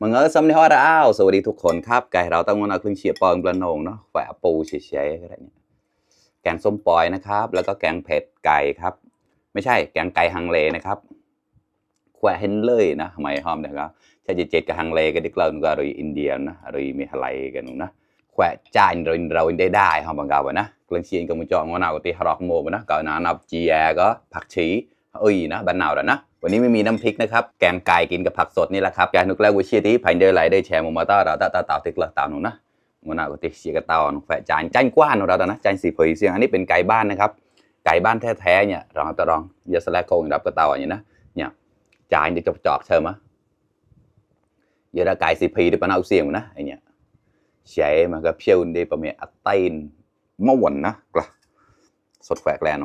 มึงสำเนียงว่าอ้าวสวัสดีทุกคนครับไก่เราต้องมาเอาเครื่องเชียร์ปองปลาโหนงเนาะแฝงปูเฉยๆก็ได้เนี่ยแกงส้มปอยนะครับแล้วก็แกงเผ็ดไก่ครับไม่ใช่แกงไก่ฮังเลนะครับแขวะเห็นเลยนะทำไมหอมเนี่ยครับใช่เจ็ดกับฮังเลกันดิกเลินก็อร่อยอินเดียนะอร่อยมีอะไรกันนะแขวะจานเราได้หอมบางกาวนะเครื่องเชียร์ก็มุจองว่าnàoตีฮารอกโมนะก็น่านับจีแอก็ผักชีนะบ้านnàoแล้วนะวันนี้ไม่มีน้ำพริกนะครับแกงไก่กินกับผักสดนี่แหละครับแกนุกแล้ววิเชียที่ผ่านเดือนไหลได้แชร์มาต่อเราต่อติดละต่อหนูนะวันnàoก็ติดเชียกับต่อหนูแฝงจานกว้านของเราแต่นะจานสีเผยเสียงอันนี้เป็นไก่บ้านนะครับไก่บ้านแท้ๆเนี่ยลองลองยาสลายโกงรับกระเต่าอย่างนี้นะเนี่ยจานจะจอกเชิมะเยอะไก่สีผีที่ปนเอาเสียงนะไอเนี่ยใช้มากับเพียวดีประเมียอัตตินม้วนนะกละสดแฝกแรง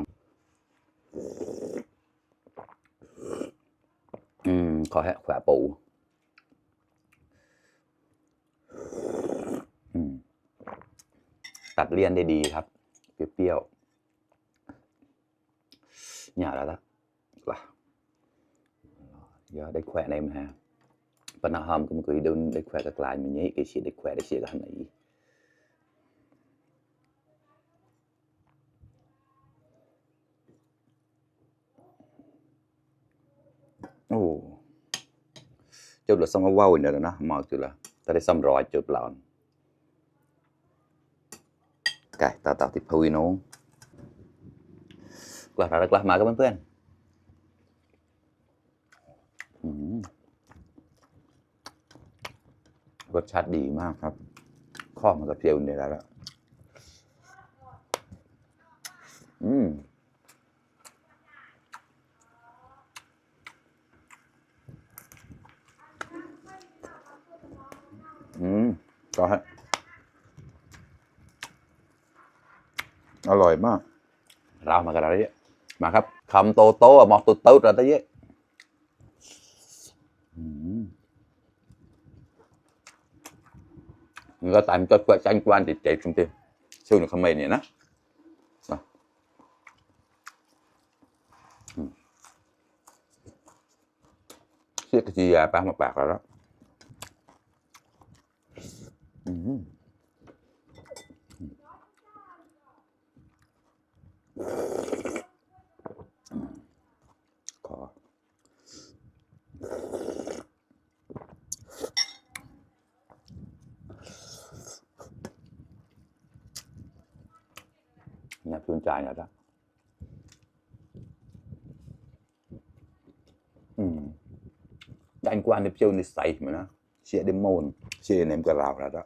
ขอให้แขวะปูตัดเลี่ยนได้ดีครับเปรี้ยวๆอย่าแล้วล่ะgiờ đây khỏe này mà phần nào hầm cũng cười đơn đây khỏe các lại mình nhớ cái chuyện đây khỏe đây chuyện cái này ồ chụp là xong cái wow này rồi nó màu chụp là ta đây xong rồi chụp lợn cái tạo thịt phui nó là mà các bạn พื่อนรสชาติดีมากครับข้อมันกับเพียวเนี่ยแล้วก็ฮะอร่อยมากเรามากันอะไรเนี่ยมาครับคำโตโตหมอกตุ๊ดตุ๊ดอะไรเยอะก็ตามก็แจ้งquanติดใจtrung tim siêu được không mày này nè siết cái gì à bán một bạc rồi đó có nhà phương trai rồi đó anh quan đi chơi đi say mà nó sẽ đến môn sẽ ném cả rào ra đó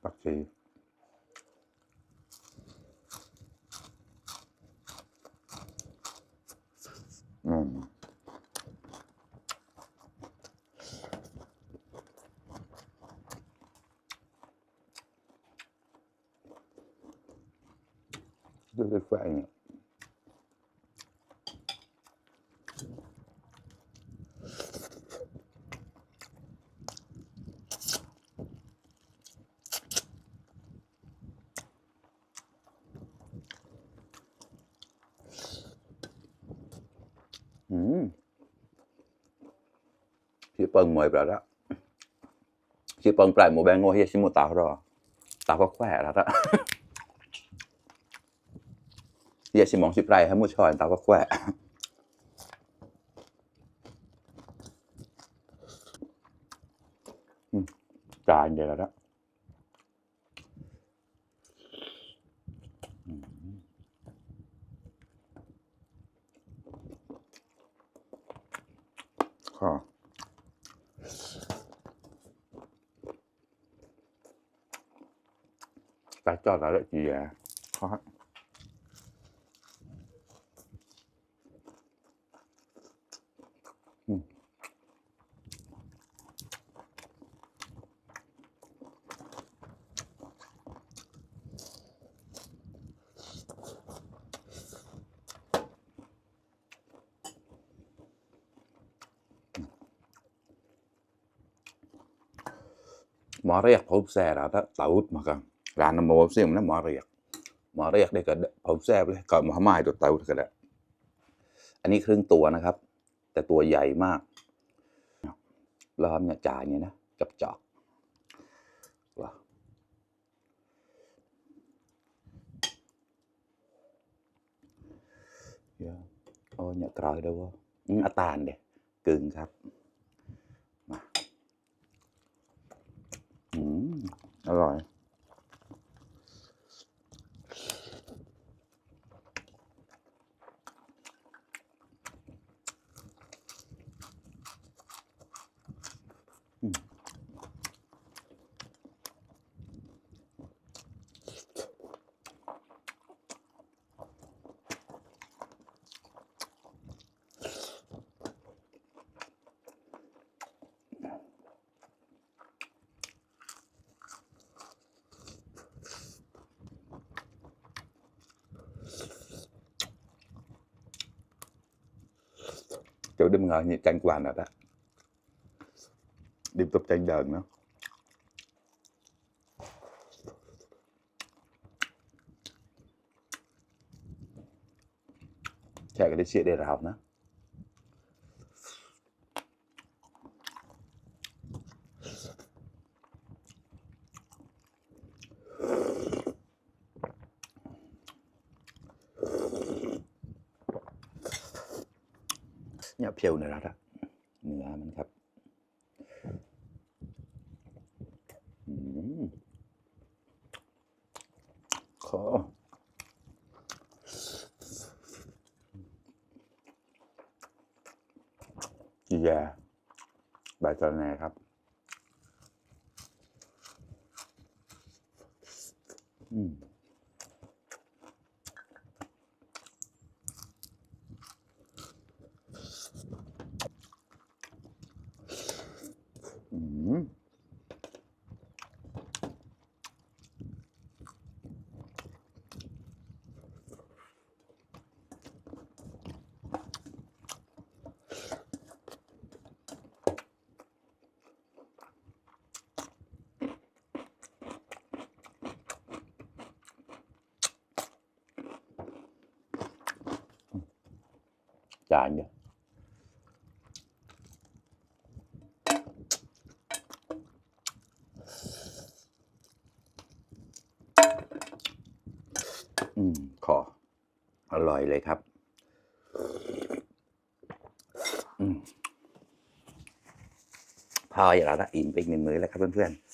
bác sĩ rất khỏe nhỉ chị Pân mời vào đó chị Pân lại một bên ngồi hier xin một tàu rồi tàu có khỏe rồi đó giờ xin mong chị lại hay một trò tàu có khỏe trà như vậy rồi đó ta cho lại là gì à khó mỏ riết hộp xe đó đó tàu mà cần ร้านน้ำมันเสี่ยมนะหมอเรียกได้ก็เผาแซ่บเลยก็มาม่าตัวเตาก็ได้อันนี้ครึ่งตัวนะครับแต่ตัวใหญ่มากแล้วเนี่ยจ่ายเนี่ยนะกับจอกว้าโอ้เนี่ยกรอยด้วยวะอาตานเด็กกึ่งครับมาอร่อยchỗ đêm ngờ như tranh quàn rồi đó đêm tập tranh đờn nữa chạy cái chia để rào nữaเนี่ยเพียวในรัฐอะเนื้อมันครับขอจีแยใบตะแหน่ครับจานเนี่ยขออร่อยเลยครับพออย่างเราละอิ่มไปอีกหนึ่งมื้อแล้วครับเพื่อนๆ